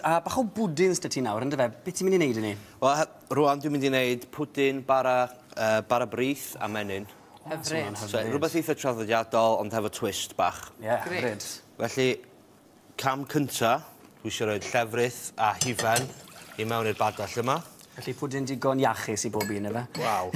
A bach o bwdins 'da ti nawr, yndyfe? Be ti'n mynd i wneud i ni? Wel, rwan dwi'n mynd i wneud pwdin bara, bara brith a menyn. Hyfryd. So, rhywbeth eitha traddodiadol, ond hefo twist bach. Ie, yeah, hyfryd. Felly, cam cynta, dwi eisiau rhoi llefrith a hufen i mewn i'r badell yma. Felly pwdin digon iachus i bob un, ife? Waw.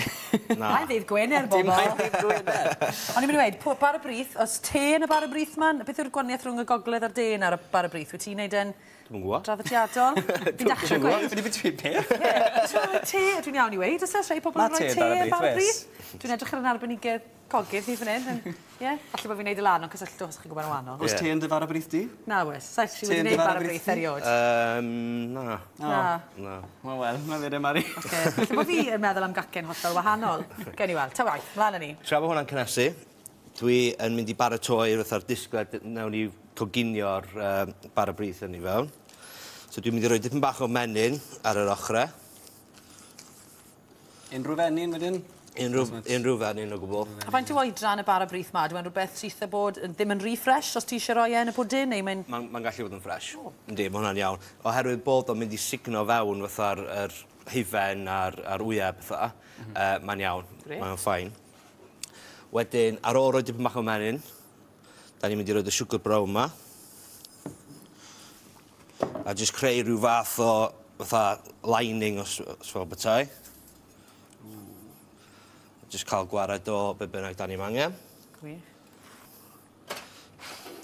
Na. Mae'n ddydd Gwener, bobl. Dim mae'n ddydd Gwener. O'n i'n mynd i weud, bara brith, oes te yn y bara brith 'ma? Beth yw'r gwahaniaeth rhwng y gogledd a'r de yn ar y bara brith? Wyt ti'n neud e'n Dwi'm yn gwbo. draddodiadol? Fi'n dechrau gweud. Fi 'di bwyta un peth. Ie. Ti'n rhoi te? Dwi'n iawn i weud, oes e? Rhai pobl yn rhoi te yn bara brith? Dwi'n edrych ar yn arbenigedd cogydd fi fan hyn. Ie? Falle bod fi'n neud e lan, ond cysylltwch os chi'n gwybod yn wahanol. Oes te yn dy fara brith di? Na oes. Sa i actually wedi neud bara brith erioed. Na. Na. Na. Wel, wel, na fe de, Mari. Ocê. Falle bod fi yn meddwl am gacen hollol wahanol. Gewn ni weld. Ta waeth, mlaen â ni. Tra bo hwnna'n cynhesu, dwi yn mynd i baratoi fatha'r disgled nawn ni coginio'r bara brith yn i fewn. So dwi'n mynd i roi dipyn bach o menyn ar yr ochre. Unrhyw fenyn wedyn? Unrhyw fenyn o gwbl. A faint yw oedran y bara brith 'ma? Ydyw e'n rhywbeth sydd eitha bod yn, ddim yn rhy ffres os ti eisiau rhoi e yn y pwdin neu mae'n... Mae'n gallu bod yn ffres. Yndi, mae hwnna'n iawn. Oherwydd bod o'n mynd i sugno fewn fatha'r yr hufen a'r a'r wya a petha, mae'n iawn. Grêt. Mae'n fine. Wedyn, ar ôl rhoi dipyn bach o menyn, da ni'n mynd i roid y siwgr brown 'ma. A jyst creu rhyw fath o fatha lining os fel petai. Jyst cael gwared o be bynnag da ni'm angen. Gwych.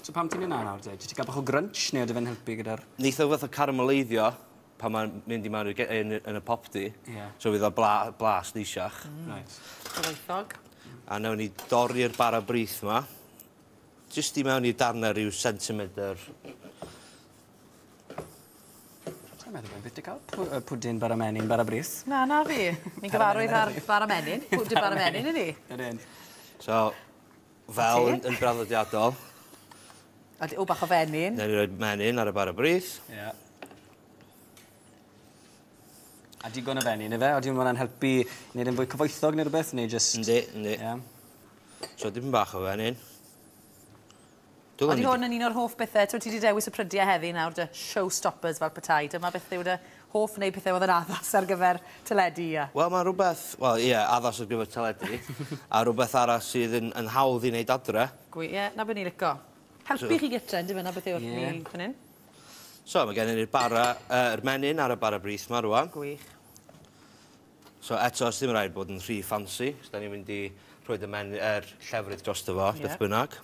So pam ti'n neud 'na nawr te? Jyst i ga'l bach o grunch neu ydy fe'n helpu gyda'r... Neith o fath o carameleiddio pan ma'n mynd i mewn i'r yn y popty. Ie. So fydd o blas neisiach. Reit. Cyfoethog. A nawn ni dorri'r bara brith 'ma. Jyst i mewn i darnau rhyw centimetr. Sa'n meddwl bod fi byth 'di cael pwdin bara menyn, bara brith. Na, na fi. Ni'n gyfarwydd ar bara menyn, pwdin bara menyn, y'n ni? Ydyn. So, fel yn draddodiadol. A o, bach o fenyn. Newn ni roi menyn ar y bara brith. Ie. A digon o fenyn, ife? Odi hwnna'n helpu i wneud e'n fwy cyfoethog neu rhywbeth, neu jyst... Yndi, yndi. Ie. So, dipyn bach o fenyn. Ydy hwn yn un o'r hoff bethau, ti wedi dewis y prydiau heddi nawr, dy showstoppers fel petai. Dyma beth yw dy hoff neu pethau oedd yn addas ar gyfer teledu, ie? Wel, mae rhywbeth, wel, ie, addas ar gyfer teledu, a rhywbeth arall sydd yn hawdd i wneud adre. Gwy, ie, na beth ni'n licio. Helpu chi gytre, yndyfe, na beth yw'r ni fan hyn. So, mae gennym ni'r bara, yr menyn ar y bara brith 'ma rŵan. Gwych. So, eto, os ddim rhaid bod yn rhy ffansi, so da ni'n mynd i rhoi y llefrith drosto fo, beth bynnag.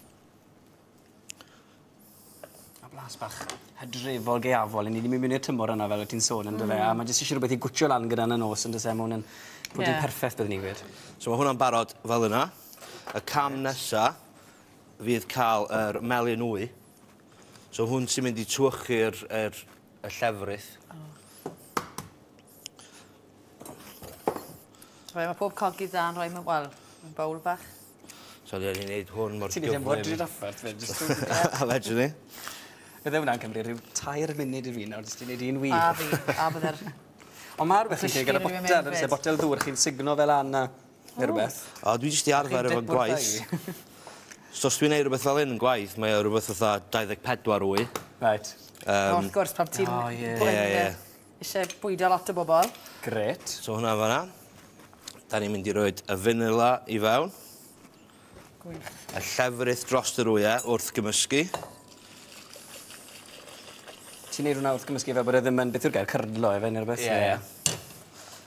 A blas bach hydrefol gaeafol, 'yn ni 'di mynd mewn i'r tymor yna fel wyt ti'n sôn yndyfe, a ma' jyst isie rhywbeth i gwtsio lan gyda yn y nos yndoes e, ma' hwn yn pwdin perffeth byddwn i'n gweud. So ma' hwnna'n barod fel yna. Y cam nesa fydd cael yr melyn wy. So hwn sy'n mynd i twychu'r y llefrith. Rhoi, mae pob cogydd dda yn rhoi mewn, wel, mewn bowl bach. So dwi wedi gwneud hwn mor Ti'n neud e mor ddidrafferth 'fyd, jyst A fedrwn ni. Bydde hwnna'n cymryd rhyw 3 munud i fi nawr, jyst i wneud un wy. A fi, a bydde'r... Ond ma' rhywbeth chi'n gallu gyda botel, oes e, botel ddŵr, chi'n sugno fel lan a neu rhywbeth. O, dwi jyst i arfer efo'n gwaith. So os dwi'n neud rhywbeth fel hyn yn gwaith, mae o rhywbeth fatha 24 wy. Right. Wrth gwrs, pam ti'n eisiau bwydo lot o bobl. Grêt. So hwnna fan'na. Da ni'n mynd i roid y vanilla i fewn. Gwych. Y llefrith dros yr wyau wrth gymysgu. Ti'n neud hwnna wrth gymysgu fel bod e ddim yn, beth yw'r gair, curdlo efe neu rhywbeth? Ie, ie.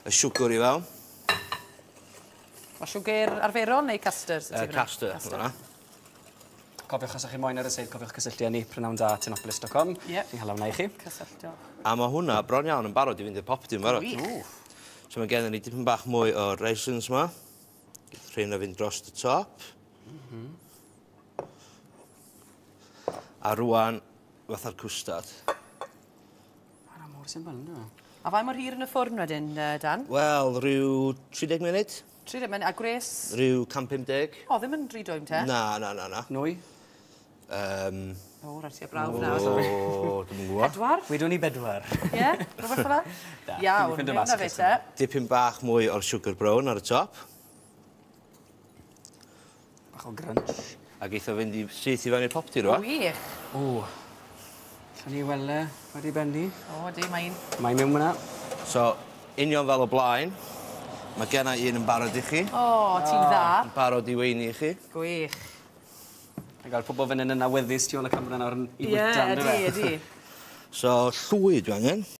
Y siwgr i fewn. O siwgr arferol neu custard? Custard, hwnna. Cofiwch os ych chi moyn ar y seid, cofiwch cysylltu â ni prynawnda@tinopolis.com. Ie. Fi'n hala hwnna i chi. Cysylltu. A mae hwnna bron iawn yn barod i fynd i'r popty yn barod. Gwych. So mae gennym ni dipyn bach mwy o raisins 'ma. Geith rheina fynd dros y top. A rŵan, fatha'r cwstard. Mae'n mor syml, ynddo fe? A faint mor hir yn y ffwrn wedyn, Dan? Wel, rhyw 30 munud. 30 munud, a gwres? Rhyw 150. O, ddim yn rhy dwym te? Na, na, na, na. Nwy? O, rhaid ti a brawf nawr. O, dwi'm yn gwybod. Pedwar? Wedwn ni bedwar. Ie? Rhywbeth fel 'na? Iawn, ffindo mewn mas â fe te. Dipyn bach mwy o'r sugar brown ar y top. Bach o grunch. A geith o fynd i syth i fewn i'r popty rŵan. Wych. O. Ni wele wedi benni. O, ydi, mae'n. Mae mewn fyna. So, union fel o blaen, mae genna i un yn barod i chi. O, ti'n dda. Yn barod i weini i chi. Gwych. A gael pobl fan hyn yn awyddus tu ôl y camera nawr yn i Ie, fwyta, ydi, ydi. So, llwy dwi angen.